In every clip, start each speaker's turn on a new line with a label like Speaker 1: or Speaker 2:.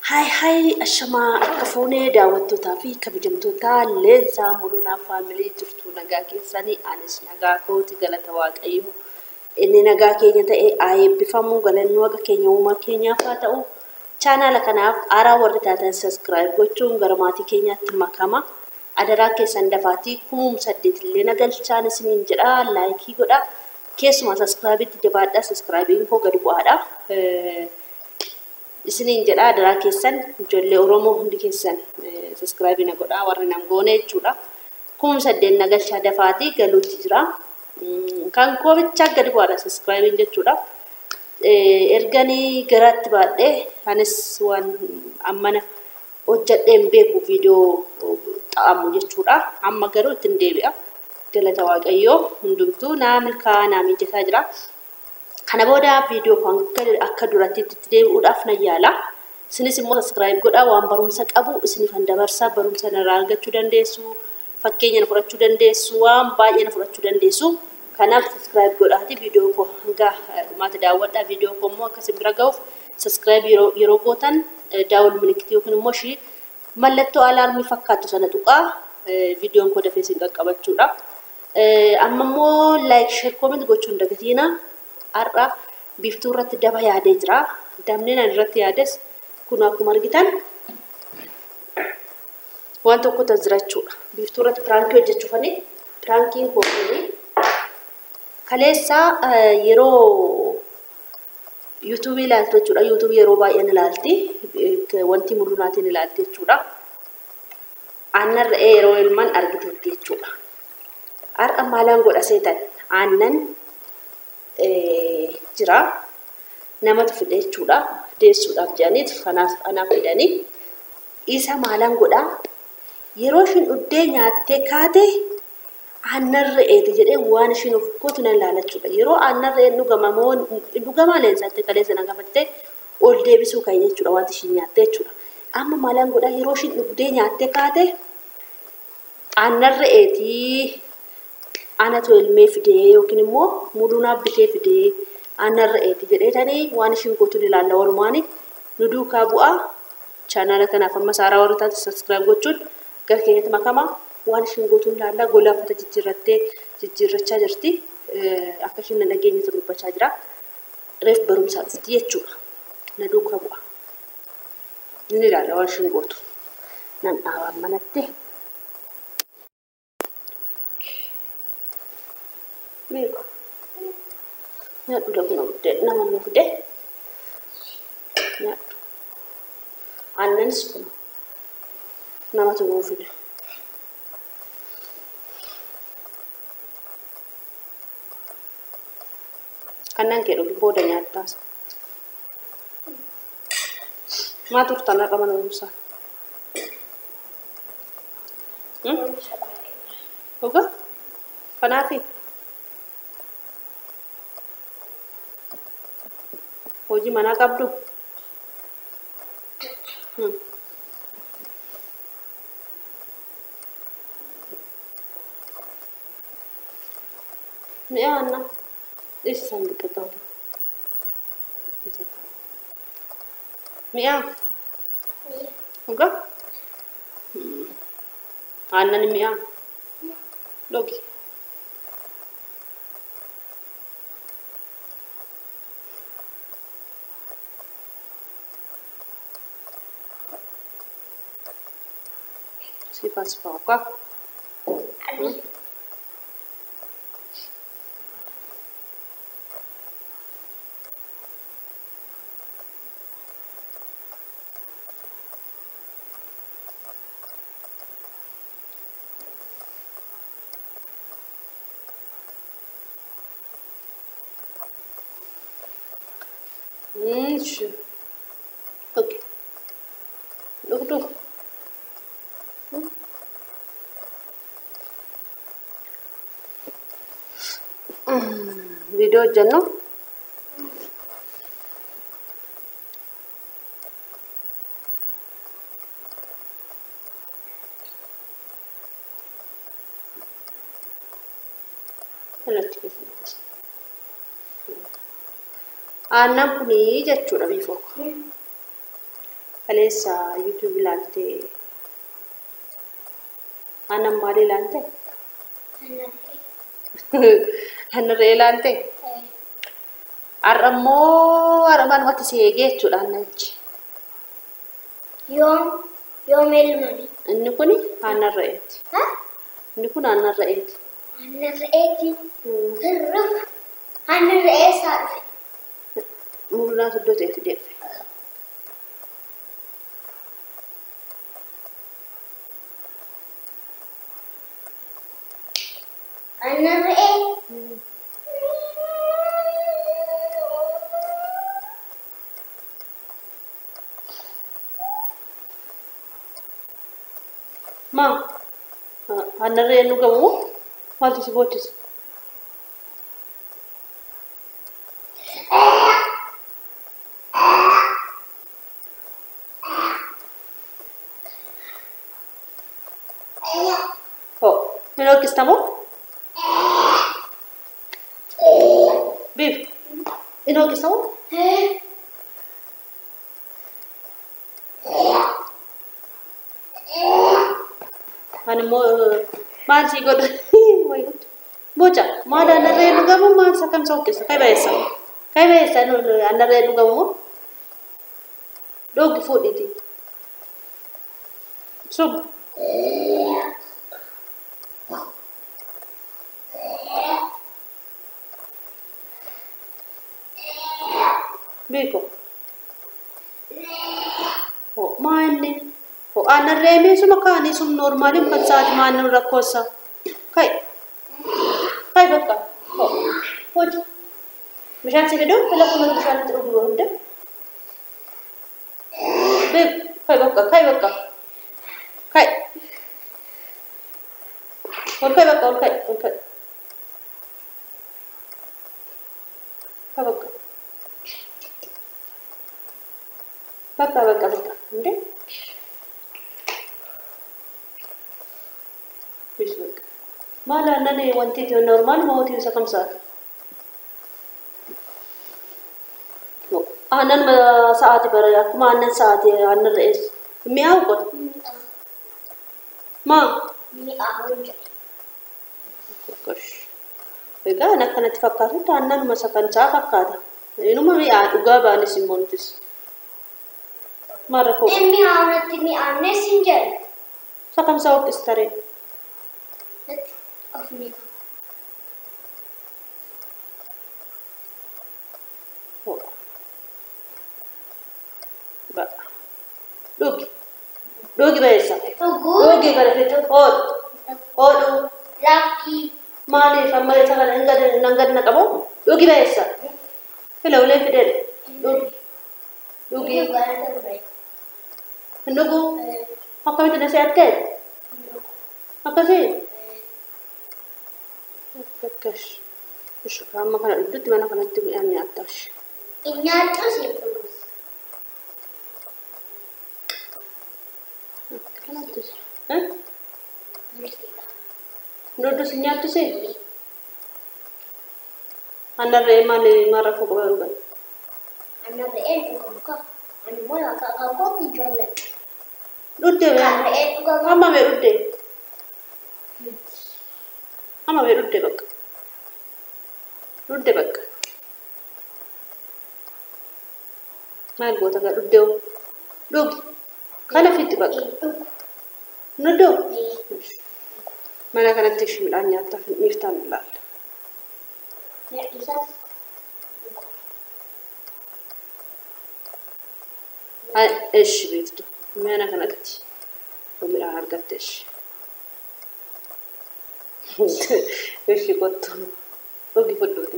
Speaker 1: Haay haay ashamaa akka fuunee daawwattootaa fi kabajamtoota Leensaa Mulunaa Faamilii jirtu nagaa keessanii anis nagaa kooti galata Waaqayyo. Inni nagaa keenya ta'e haa eebbifamu galanni waaqa keenya uumaa keenyaaf haa ta'u. Chaanaala kanaaf haaraa warri taatan sabiskiraayib gochuun gara maatii keenyaatti makama. Adaraa keessan dafaatii 8,000 illee nagalchaan isiniin jedha laayikii godha. Keessumaa sabiskiraayibitti jabaadha. Sabiskiraayibiin koo gadi bu'aadha. Isiniin jedha adaraa keessan ijoollee Oromoo hundi keessan sabiskiraayibii na godhaa warri nan goone jechuudha. 8,000 nagalchaa dafaatii galuutti jira. Kan koo bichaa gadi bu'aadha sabiskiraayibiin jechuudha. Erganii garaatti baadhee anis waan ammana hojjedhee hin beeku viidiyoo xa'amu jechuudha. Amma garuu ittiin deebi'a. Galata Waaqayyoo hundumtuu naa milkaa'aa naa mijataa jira. Kana booda viidiyoo kan akka duratti itti deebi'uudhaaf nan yaala. Isinis immoo sabiskiraayib godhaa waan barumsa qabu isiniifan dabarsaa barumsa irraa argachuu dandeessu. Fakkeenya na fudhachuu dandeessu waan baay'ee na fudhachuu dandeessu. Kanaaf sabiskiraayib godhaati viidiyoo koo hanga dhumaatti daawwadhaa. Viidiyoo koo immoo akka isin bira ga'uuf sabiskiraayib yeroo gootan daawwal milikitii yookiin immoo ishii mallattoo alaarmii fakkaattu sana tuqaa viidiyoon koo dafee isin qaqqabachuudha. Amma immoo laayik sheer kooment gochuu hin dagatiina. Har'a biiftuu irratti daba yaadee jira. Dabni nan irratti yaades kun akkuma argitan waan tokko jira jechuudha. Biiftuu irratti piraankii hojjechuufani. Piraankiin koo kuni kaleessa yeroo yuutuubii ilaaltu jechuudha. Yuutuubii yeroo baay'een ilaalti. Wanti mul'unaatiin ilaalti jechuudha. Aannan re'ee yeroo ilman argiteetti jechuudha. Har'a maalaan godha seetan aannan jira. Namatu fide jechuudha. Deessuudhaaf jedhaniitu kanaaf anaaf fidanii. Isa maalaan godhaa yeroo ishiin dhuddee nyaattee kaate aannan re'eeti jedhee waan ishiin of gootu nan ilaala jechuudha. Yeroo aannan re'een dhugamamoo dhugamaa leensaatti kaleessa na gaafattee ol deebisuu kan jechuudha wanti ishiin nyaatte jechuudha. Amma maalaan godhaa yeroo ishiin dhugdee nyaattee kaate aannan re'eetii anatu elmee fidee yookiin immoo mulunaaf bitee fidee aannan re'eeti jedheetanii waan ishiin gootu ilaalla walumaani nu duukaa bu'aa. Chaanaala kanaaf amma saaraa warri taate sabiskiraayib gochuun gara keenyatti makama. Waan ishiin gootu ilaalla gola uffata jijjiirrattee jijjiirrachaa jirti. Akka ishiin na dhageenyetu dubbachaa jira. Reef barumsaa dhufti jechuudha. Na duukaa bu'a. Ni ilaalla waan ishiin gootu. Nan dhaabaan manatti. Beeku. Nyaadhu lafuma buddeen nama nu fide. Nyaadhu. Aannanis kun namatu nuu fide. Aannan kee dhugi booda nyaattaas. Maa turtan har'a mana barumsaa? Dhugaa? Kanaafi? Hojii manaa qabdu? Mi'a aannan dhiisi isaan biqiltoota. Mi'a? Dhugaa? Aannan mi'a? Dhugi. Siifas fa'aa. Okay. Dhugduu. Viidiyoo hojjennu. Aannan kunii jechuudha biifoo. Kaleessa YouTube ilaaltee aannan maalii ilaalte? Aannan re'ee ilaalte? Har'a immoo har'a si eegee jechuudha aannanichi.
Speaker 2: Yoom elmame?
Speaker 1: Inni kun aannan re'eeti. Inni kun aannan re'eeti.
Speaker 2: Aannan re'eeti. Hirrif. Aannan re'ee isaa dhufe.
Speaker 1: Mul'inaa iddoo ta'e fidee dhufe.
Speaker 2: Aannan re'ee.
Speaker 1: Maa aannan re'ee nu gamu maaltu si boochisa? Hoo, ni dhoqqista moo? Biif, ni dhoqqista moo? Ani immoo maal sii godha? Boca, maal aannan re'ee dhugamu maal isa kam isa hoqqisa? Kai ba'eessa? Kai ba'eessa aannan re'ee dhugamu moo? Dhugi fuudhiiti. Sub. Beeko. Hoo maa inni? Hoo aannan re'ee meesuma kaanii sun noormaaliin kan sa'aati maa inni rakkoosa? Kai. Kai bakka. Hoo. Boca. Bishaan si fiduu? Lakkuma bishaan itti dhuguu hunda. Beeko. Kai bakka. Kai bakka. Kai. Ol kai bakka. Ol kai. Ol kai. Kai bakka. Bakka bakka bakka. Hindi? Bis bakka. Maal aannan wanti itti normaal mootii isa kam sa'aati? Aannan sa'aati bara akkuma aannan sa'aati aannan re'ees. Mi'aawu kun? Maa?
Speaker 2: Mi'aawu jedhe.
Speaker 1: Egaa an akkanatti fakkaatutti aannanuma isa kan sa'a fakkaata. Inuma mi'aa dhugaa baanis immoo nutis. Maal rakkoo qaba?
Speaker 2: Mi'aawu natti mi'aannes hin jedhu.
Speaker 1: Isa kam sa'a hoqqista ree?
Speaker 2: Natti of mi'a.
Speaker 1: Dhugi. Dhugi ba'eessa.
Speaker 2: Dhuguu.
Speaker 1: Dhugi bara fixu. Oodhu. Oodhu.
Speaker 2: Lakkii.
Speaker 1: Maaliif amma isa kana hin gadi nan gadi na qabu? Dhugi ba'eessa. Fila ulee fideedha. Dhugi. Dhugi. Hin dhuguu? Akkamitti na se'attee? Akkasii? Akkas. Amma kana dhugdutti mana kanatti midhaan nyaattash.
Speaker 2: Hin nyaattus hin dhugus.
Speaker 1: Kanatti. Dhugdus hin nyaattus? Aannan re'ee maal maal rakkoo qaba dhugan?
Speaker 2: Aannan re'een dhugamu qaba. Ani immoo akka kootti hin jaalladhu.
Speaker 1: Dhugdee
Speaker 2: Kan re'ee dhugamu.
Speaker 1: Amma mee dhugdee? Amma mee dhugdee bakka? Dhugdee bakka? Maal goota gaa dhugdee hoo? Dhugi. Kana fitti bakka.
Speaker 2: Hin dhugu.
Speaker 1: Nuddoo? Mana kanatti ishii midhaan nyaattaaf dhiiftaan ilaalla.
Speaker 2: Isas.
Speaker 1: Eshi beektu. Mana kanatti midhaan argatte eshi. Eshi kottu. Dhugi fudhuuti.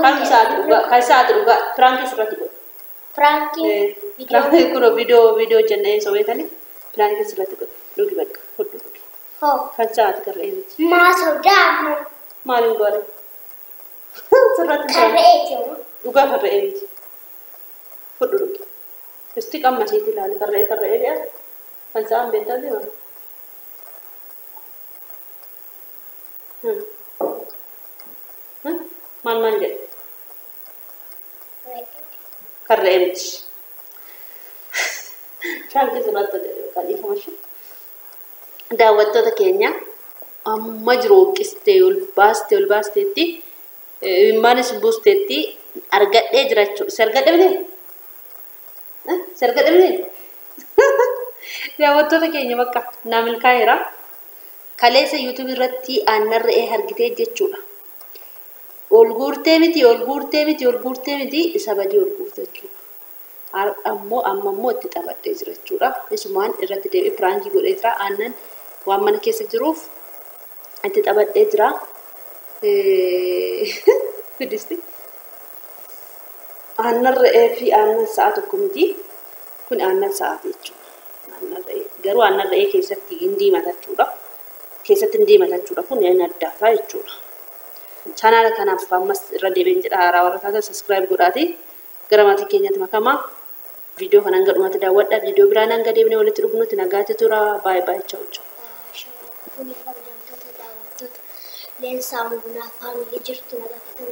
Speaker 1: Kan sa'aati dhugaa. Kan sa'aati dhugaa. Piraankii sirratti godhu.
Speaker 2: Piraankii.
Speaker 1: Piraankii kunoo viidiyoo jennee sobeetanii piraankii sirratti godhu. Dhugi bakka fudhu dhugi.
Speaker 2: Hoo.
Speaker 1: Kan sa'aati kan re'ee miti.
Speaker 2: Maa sodaannu.
Speaker 1: Maaliin goore? Sirratti
Speaker 2: Kan re'eeti moo?
Speaker 1: Dhugaa kan re'ee miti. Fudhu dhugi. Isti qammasiiti ilaali kan re'ee dhiyaa. Kan sa'aan beektaa deema. Maal maal jedhe? Kan re'ee miti. Piraanki sirratti hojjedhe yookaan dhiifama ishee. Daawwattoota keenya amma jiru huqqistee ol baastee ol baasteetti immaanis buusteetti argadhee jira jechuudha. Si argadhe bitee? Si argadhe bitee? Daawwattoota keenya bakka naa milkaa'eera. Kaleessa yuutuubii irratti aannan re'ee argitee jechuudha. Ol guurtee miti, ol guurtee miti, ol guurtee miti, isa badii ol guurte jechuudha. Ammoo amma immoo itti taphadhee jira jechuudha. Isumaan irratti deebi'ee piraankii godhee jira. Aannan waan mana keessa jiruuf itti taphadhee jira. Fidisti. Aannan re'ee fi aannan sa'a tokko miti. Kun aannan sa'aati jechuudha. Aannan re'ee garuu aannan re'ee keessatti hin diimata jechuudha. Keessatti hin diimata jechuudha. Kun inni addaataa jechuudha. Chaanaala kanaaf ammas irra deebiin jedha haaraa warra taatan subscribe godhaati. Gara maatii keenyatti makamaa. Viidiyoo kanaan gadhumatti daawwadha. Viidiyoo biraan hanga deebinee walitti dhufnutti nagaatti tura. Baay'ee baay'ee cha'u cha'u.
Speaker 2: Kun kabajamtoota daawwattoota leensaa bunaa faamilii jirtu nagaa keessan.